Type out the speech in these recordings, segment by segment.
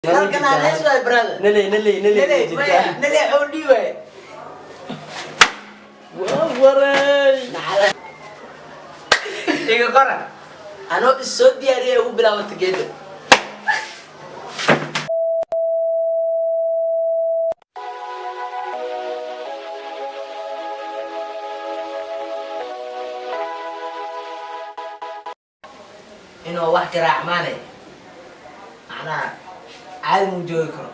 Nalkan aan lees waay, brother. Naley, naley, naley. Naley maya, naley xoodhi waay. Waa waray. Iga qora. Anoo is soo diyaariyay ugu bilaabata geeda. Inuu wax garaacmaane macnaha caadi muu joogi karo.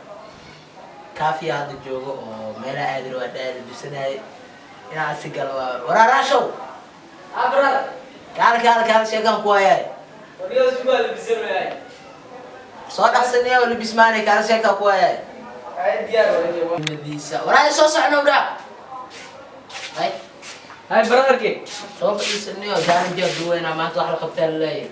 Kaafiya hadda joogo oo meelaha aadin waa dhaadi bisanaaye inaan si galo waa waraaraashow. Ah, brother. Kaal, kaal, kaal, sheekaan ku hayaay. Soo dhaqsanaya oo libismaanay, kaal, sheekaa ku hayaay. Madiisa waraay soo socno dhaa. Hay. Hay, brotherki. Soo fadhiisanayo, jaalinjiga duweynaa maanta, wax la qabtaa laleeyahay.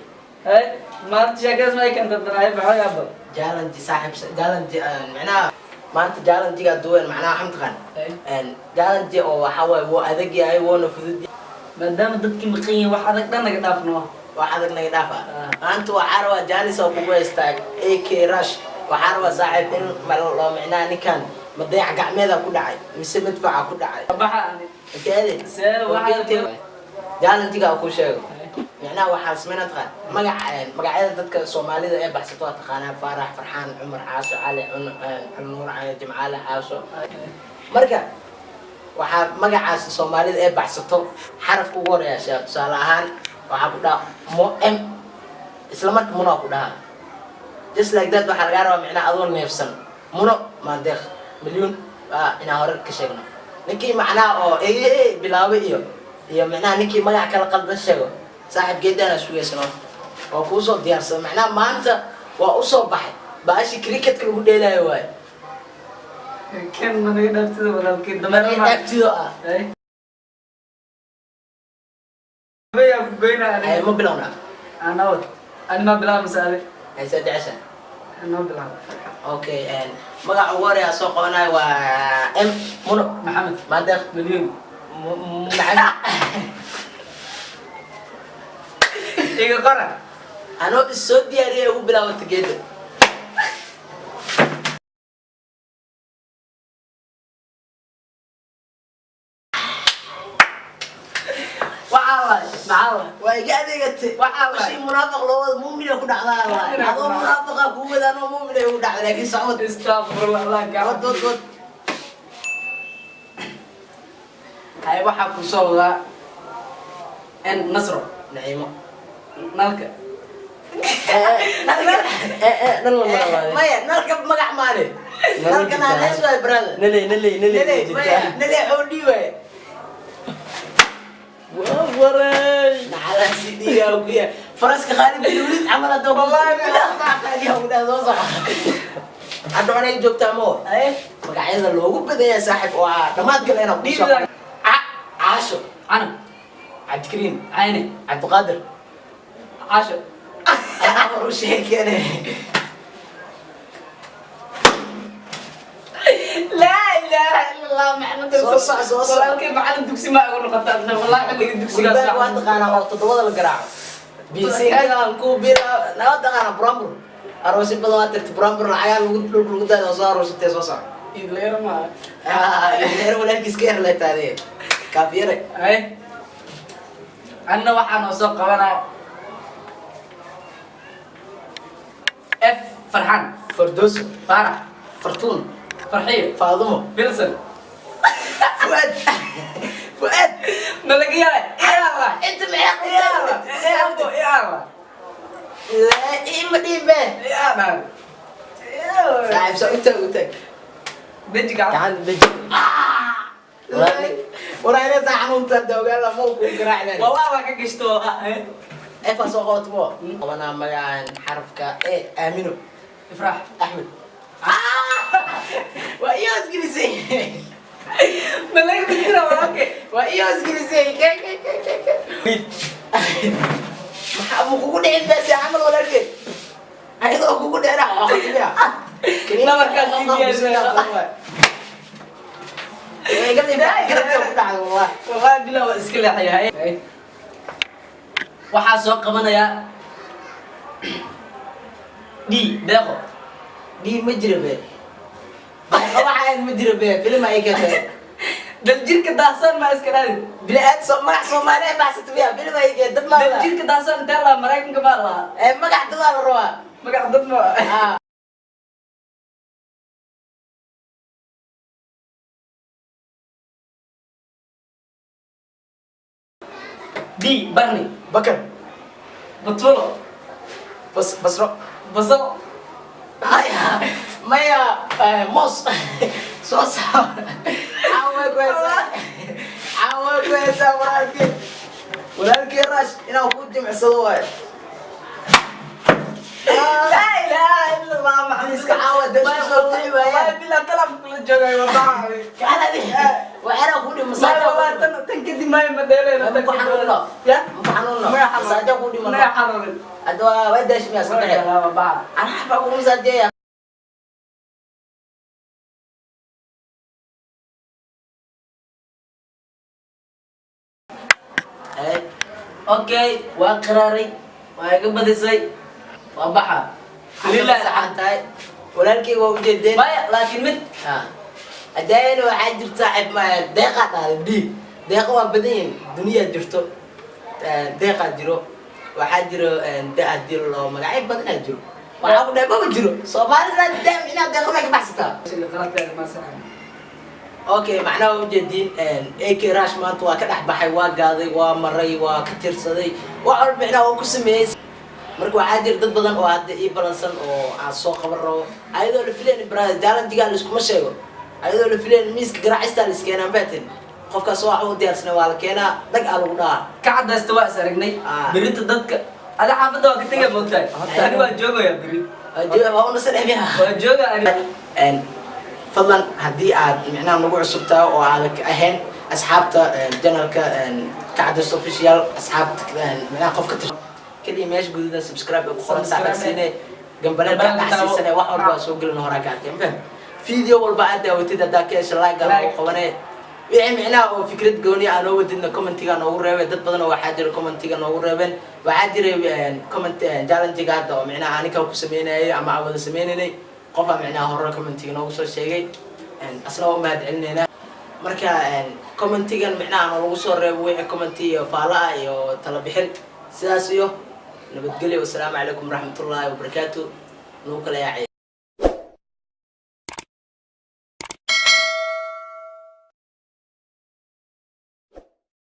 Hay, maanta sheekadaas ma keenta dan? Hay, maxaa yaaba? Jaalanji saaxiib, jaalanji macnaha maanta jaalanjigaa duweyn, macnaha waxaa mataqaan jaalanji oo waxaa waaye wuu adag yahay, wuuna fudud yahay. Maadaama dadkii maqan yihiin, wax adag dhan naga dhaafno. Wax adag naga dhaafa. Ah. Maanta waxaa rabaa jaanis oo kugu haystaa AK rush. Waxaa rabaa saaxiib in loo micnaha ninkan madeec gacmeeda ku dhacay mise madfaca ku dhacay. Baxa ani. Inteede? See waxaa jaalanjiga ku sheego, micnaha waxaa sameyna taqaan magaca magacyada dadka Soomaalida ee baxsato waa taqaanaa: Faarax, Farxaan, Cumar, Caasho, Cali, Nuur, Cali, Jimcaale, Caasho. Marka waxaa magacaas Soomaalida ee baxsato xarafka ugu horeeya sheeg. Tusaale ahaan waxaa ku dhaha mo m, isla marka muno ku dhaha, just like that. Waxaa lagaa rabaa micnaha adoo neefsan muno, maandeeq, milyuun waa inaan hore ka sheegno ninkii macnaha oo ee bilaabay iyo macnaha ninkii magac kala qaldan sheego. Saaxiib, geedana sugaysano waa kuusoo diyaarsan. Macnaha maanta waa usoo baxay baashi cricketka lagu dheelaayo waaye. Kan ma naga dhaaftida, walaalkii dameer ma Dhaaftido ah. Hay. Ayaa ku goynaa. Ay, Aniga. Ma bilowna? Ana wad. Ani ma bilaab mise adi? Haysa jecesha. Anoo bilaab. Okay, magaca ugu horeeya soo qabanayo waa M, Muno. Maxamed. Maandeeq. Milyuun. Maxamed. Iga qora. Anoo is soo diyaariyay ugu bilaabata geeda. Waxaa waay, maxaa waay? Waa iga adeegatay. Waxaa waay. Washii munaafiq loo wada muumina ku dhacdaa waay. Adoo munaafiqa kugu wadaan oo muumina ku dhacda, laakiin socod. Astaqfirullah, Allah. Wad. Gacan. Wad, wad. Hay, waxaa ku soo wadaa N, Nasro. Naciimo. Nalka. Nal lama rabaa. Maya, nalka magac maale. Nalka naanees waay, brother. Naley, naley, naley. Naley maya, naley xoodhi waay. Waa waray. Naxalaasi dhiigaa ku yaa faraska Khaalid bin Walid camal hadda. Wallahi. Qaadiyaa ku dhaha soo soco. Hadda anay joogtaa mo Ay. Magacyada loogu badanya saaxib waa dhammaad gale inaan kusoo Dhiigaa. Caasho. Canab. Cabdikariim. Cayne. Cabdiqaadir. Caasho. Anaa war u sheekene. Laa ilaaha illa Allah, Maxamed. Soo soco, soo soco. Walaalkay, macallin dugsi ma igu noqota adna, wallahi xilliga dugsigaas. Gurbaag waa taqaanaa oo toddobada la garaaco bisinkaan ku bila waa taqaanaa. Burambur aroosi badan waa tirta, burambur lacagaa lagu dhulka lagu daada oo soo aroosatee. Soo soco. Idleero maaha. Yar walaalkiis ka yar leetaadee kaafiyare. Ay, anna waxaa noo soo qabanaa F, Farxaan. Fardooso. Faarax. Fartuun. Farxiyo. Faadumo. Wilson. Fuaad, Fuaad. Ma laga yahay? Allah. Inta maxay? Allah abo Allah. Laa ima dhiibe. Allah. Saaxiib, soo utaag, utaag. Deji gacan. Gacan deji. Waraayna saa xanuunta dawgaala ma ku garaacnaan. Wallahi waa ka gashto. Efa soo qabato mo qabanaa magacan xarafka e: Aamino. Ifraax. Axmed waa iyo isgelisay. Ma laga fikira, walaalkay? Waa iyo isgelisay. Ke ke ke ke ke maxaa mu kugu dhicin baasi camal, walaalkeed, ayadoo kugu dheeraa xoqotimiya. Nabarkaas ii diyaarsan. Garabta ku dhacday wallahi. Wallahi bilaa waa iska leexyahay. Waxaa soo qabanayaa D, Deeqo. D ma jira be. Waxaan ma jira be, film ay ka tahay. Daljirka daahsoon ma iska dhaadin. Bili-aad soo magac Soomaali ay baxsato miya? Film ay ka dad ma la. Daljirka daahsoon intee lahaa? Maraykanka baa lahaa. Ee magac dad waa la rabaa. Magac dad ma. Ah. B Barni. Bakar. Batulo. Bas Basro. Basal. Maya, maya, moos. Soo saar. Caawa ku heesaa. Caawa ku heesaa walaalkii. Walaalkii Rash inaan ku jimicsado waaye. Laa ilaaha illa Allah Maxamed. Iska caawa dad isku soo bixi waayaan. Bilaa talab kula joogay wallahi. Kacala di. Waxaana ku dhima Maya masaajo. wallahi tan kadib maya ma dheelayno. Ma ku xanuunno. Ya? Ma ku xanuunno. Maya xanuun. Masaajo ku dhimano. Maya xanuunin. Hadda waa daash miyaa iska bixi. Anaa baa kugu masaajeeya. Okay, waa qaraaray, waa iga badisay, waa baxa. Lillahi saxan tahay. Walaalkii waa ujeedeen. Maya, laakiin mid Hadayna waxaa jirta saaxiib ma deeqaa dhahday D. Deeqa waa badan yihiin, duniyaa jirto. Deeqaa jiro. Waxaa jiro da jiro loo magacyo badanaa jiro. Waxaa ku dhahay maba jiro. Soomaalida daam inaad deeqa may ka baxsataa. Okay, macnaha waa ujeediin AK Rush maanta waa ka dhex baxay, waa gaaday, waa maray, waa ka tirsaday, wax walba micnaha waa ku sameeyey. Marka waxaa jira dad badan oo hadda ii balansan oo aan soo qaban rabo, ayadoo la filayn brother challenge-ga la iskuma sheego, ayadoo la filayn miiska garaacista la iskeenaa baatin. Qofkaas wax u diyaarsanay waa la keenaa, dag aa lagu dhahaa. Ka cadaysta waa is aragnay. Berita dadka ada xaafadda waa ka tegaya moogtahay. Ani waa joogaya beri. Waa u nasan miyaa? Waa jooga ani. Fadlan haddii aad micnaha nagu cusub tahay oo aad ahayn asxaabta channelka Kacadaysto Official, asxaabta micnaha qofka tirsan kaliya meesha gududa subscribe ku qoran Subscribe. saaxiib siine gambaleelka Gambaleelka dhacsiisane, wax walba waa soo gelin horaa ka arkay. Ma fahmi? Video walba aad daawatid haddaa ka hesho like Like. lagu qabanay. Wixii micnaha oo fikrad gooni ah noo wadidna commentiga noogu reebay. Dad badan oo waxaa jira commentiga noogu reebeen. Waxaa jiray comment challenge-ga hadda oo micnaha aniga ku sameynayay ama aan wada sameynaynay, qofaa micnaha hore commentiga noogu soo sheegay. Asna waa u mahad celinaynaa. Marka commentigan micnaha noolagu soo reebo wixii comment iyo faala ah iyo tala bixin. Sidaas iyo nabadgelyo. Wasalaamu calaykum waraxmatullaahi wabarakaatu. Nagu kala yaacay.